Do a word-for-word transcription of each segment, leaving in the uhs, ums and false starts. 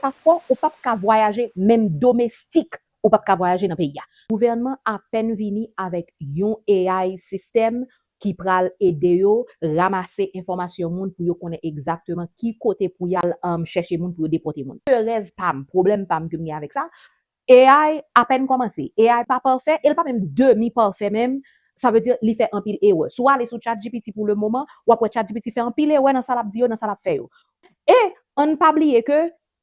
Paspò, ou p ap ka vwayaje, menm domestik, ou p ap ka vwayaje nan peyi a. Gouvènman apèn vini avèk yon A I sistèm ki pral ede yo ranmase enfòmasyon moun pou yo konnen egzakteman ki kote pou y al, um, chèche moun pou yo depòte moun. Erèz pa m, pwoblèm pa m ke m gen avèk sa, A I apèn kòmanse. A I pa pafè, e l pa menm demi pafè menm. Sa vle di, li fè anpil erè. Si w ale sou ChatGPT pou le moman, w ap wè ChatGPT fè anpil erè nan sa l ap di yo, nan sa l ap fè yo. E ann pa bliye ke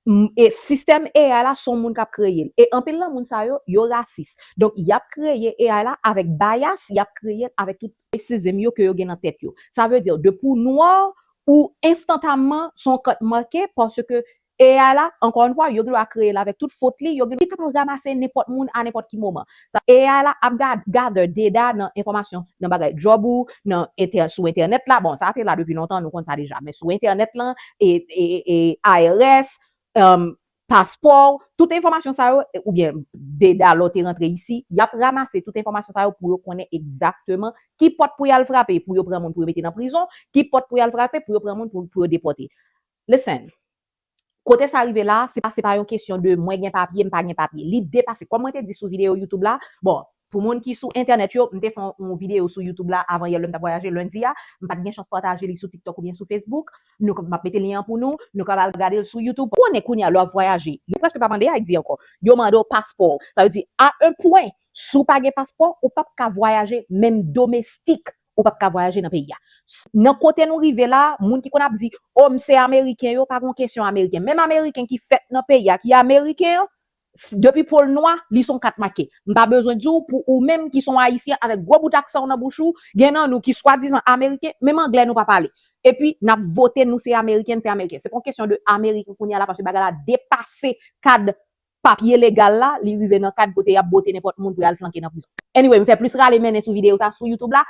m- e sistèm A I la, se yon moun k ap kreye l. E anpil nan moun sa yo, yo rasis. Donk, y ap kreye A I la avèk bias, y ap kreye l avèk tout racism yo ke yo gen nan tèt yo. Sa vle di, depi w nwa, ou enstantaneman, se yon kont make, paske A I la, ankò yon fwa, yo gen dwa kreye l avèk tout fot li, yo gen li kapab ranmase nenpòt moun a nenpòt ki moman. Sa, A I la ap ga- gather data nan enfòmasyon, nan bagay djòb ou, nan entè- sou entènèt la. Bon, sa te la depi lontan, nou konn sa deja. Men sou entènèt lan, e, e, e I R S, um, paspò, tout enfòmasyon sa yo, oubyen data lè w te rantre isi, y ap ranmase tout enfòmasyon sa yo pou yo konnen egzakteman ki pòt pou y al frape, pou yo pran moun pou yo mete nan prizon, ki pòt pou y al frape, pou yo pran moun pou, pou yo depòte. Listen, kote sa rive la, se pa, se pa yon kesyon de mwen gen papye, m pa gen papye. Li depase. Kòm mwen te di sou videyo YouTube la, bon, pou moun ki sou entènèt yo, m te fè yon, yon videyo sou YouTube la avan yè lè m t ap vwayaje lendi a. M pa t gen chans pataje li sou TikTok oubyen sou Facebook. Nou, m ap mete lyen an pou nou. Nou kapab al gade l sou YouTube. Ou konnen kounye a lè w ap vwayaje, yo prèske pa mande I D ankò. Yo mande w paspò. Sa vle di, a yon pwen, si w pa gen paspò, ou p ap ka vwayaje, menm domestik, ou p ap ka vwayaje nan peyi a. Nan kote nou rive la, moun ki konn ap di, o, m se Ameriken, yo pa gon kesyon Ameriken. Menm Ameriken ki fèt nan peyi a, ki Ameriken an, s- depi po l nwa, li se yon kat make. M pa bezwen di w, pou ou menm ki se yon Ayisyen avèk gwo bout aksan w nan bouch ou, gen nan nou ki swadizan Ameriken, menm anglè nou pa pale. Epi, n ap vote nou se Ameriken, se Ameriken. Se pa yon kesyon de Ameriken kounye a la, paske bagay la depase kad papye legal la, li rive nan kad kote y ap bote nenpòt moun pou y al flanke nan prizon. Anyway, m fè plis rale mennen sou videyo sa sou YouTube la.